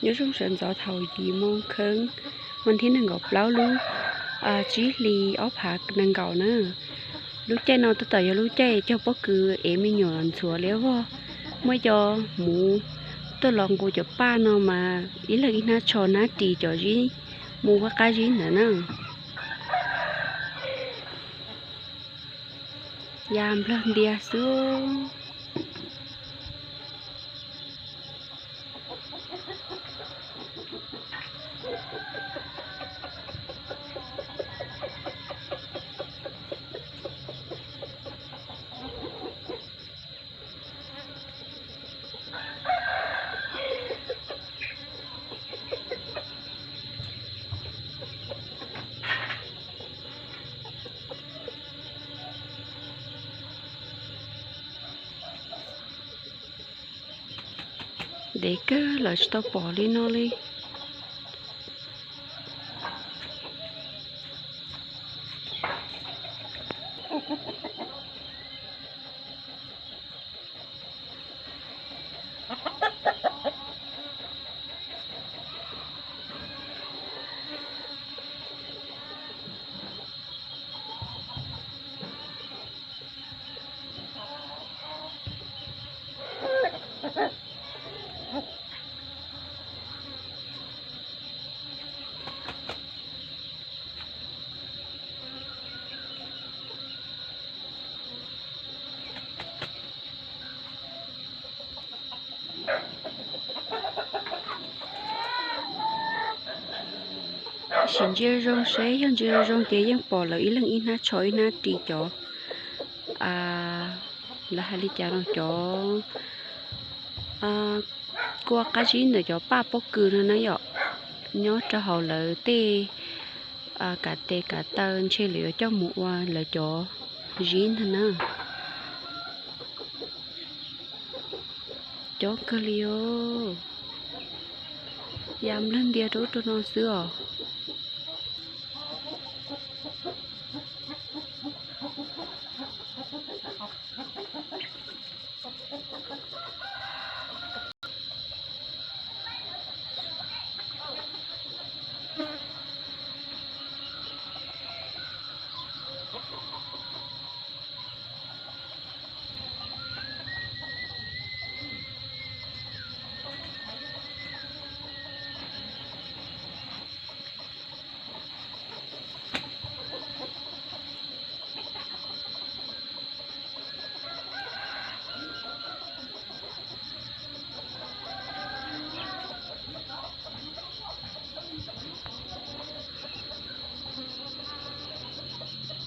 Nyob zoo sawv ntxov thaum yim moo kheeb, vas thib nees nkaum plaub lub tsib hlis ob phav nees nkaum na. Lub caij no tab tom yog lub caij cog pob kws es me nyuam ntxhuav liab vog. Muaj cov hmuv tuaj los nqus cov paj no mas ib leeg ib hnab tsho hnab ris cov zib mus ua qab zib ntawd na. Ya nplog ntiag xwb. Ntev kawg lawm tsis tau pom li no li. Sim ntsia zoo seb yog ntsia zoo ces yeej pom lawv ib leeg ib hnab tsho ib hnab ris cov, lawv hais li cas no, cov kua qab zib ntawm cov paj pob kws no na yom, nyob rau hauv lawv tej kav tes kav taw ntshe lawv yuav coj mus ua lawv cov zib ntag na. Cob kawg li os. Ya nplog ntiag rau ub rau no xwb os.